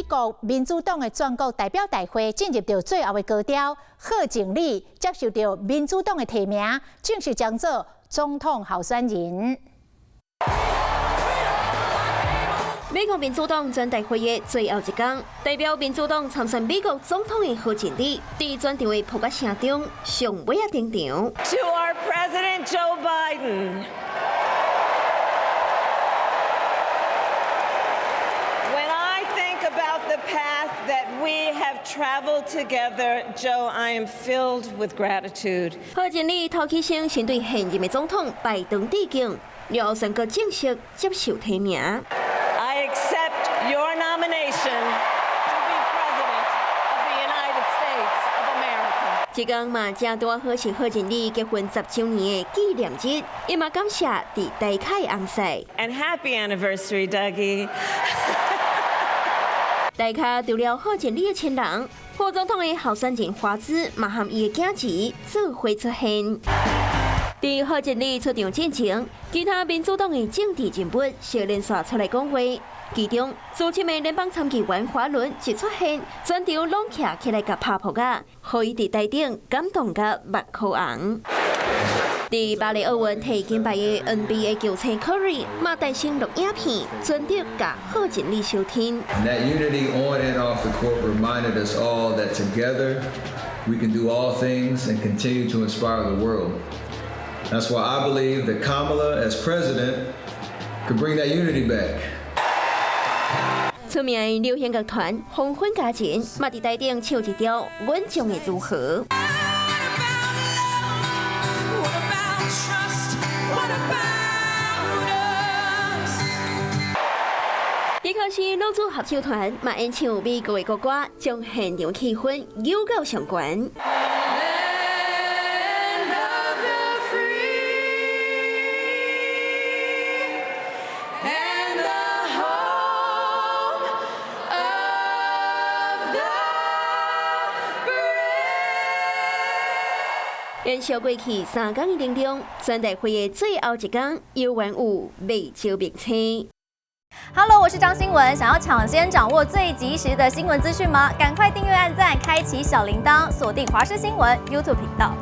國民主黨的全國代表大會進入到最後的高潮，賀錦麗接受到民主黨的提名，正式將做總統候選人。美國民主黨全代會的最後一工，代表民主黨參選美國總統的賀錦麗，佇全場的噗仔聲中上尾仔登場。 To our President Joe Biden. When I think about the path that we have traveled together, Joe, I am filled with gratitude. 賀錦麗頭起先先對現任的總統拜登致敬，然後宣告正式接受提名。 I accept your nomination to be President of the United States of America. 這工嘛正拄好是賀錦麗結婚10週年的紀念日，伊嘛感謝佇台跤的翁婿。 And happy anniversary, Dougie. 台跤除了賀錦麗的親人，副總統的候選人華茲嘛和伊的囝兒做伙出現。佇賀錦麗出場進前，其他民主黨的政治人物相連紲出來講話，其中資深的聯邦參議員華倫一出現，全場攏徛起來共拍噗仔，予伊佇台頂感動甲目眶紅。佇巴黎奧運提金牌的 NBA 球星柯瑞嘛帶先錄影片，全力共賀錦麗相挺。 And that unity on and off the court reminded us all that together we can do all things and continue to inspire the world. That's why I believe that Kamala, as president, could bring that unity back. 出名的流行樂團黃昏家人嘛佇台頂唱一條《阮將會如何》。 What about trust? What about us? 迪克斯女子合唱團嘛演唱美國的國歌，將現場氣氛扭到上懸。 Land of the free and the home of the brave. 延續過去3工的能量，全代會的最後一工，猶原有未招明星。 Hello，我是張新文。想要搶先掌握最及時的新聞資訊嗎？趕快訂閱、按讚、開啟小鈴鐺，鎖定華視新聞 YouTube 頻道。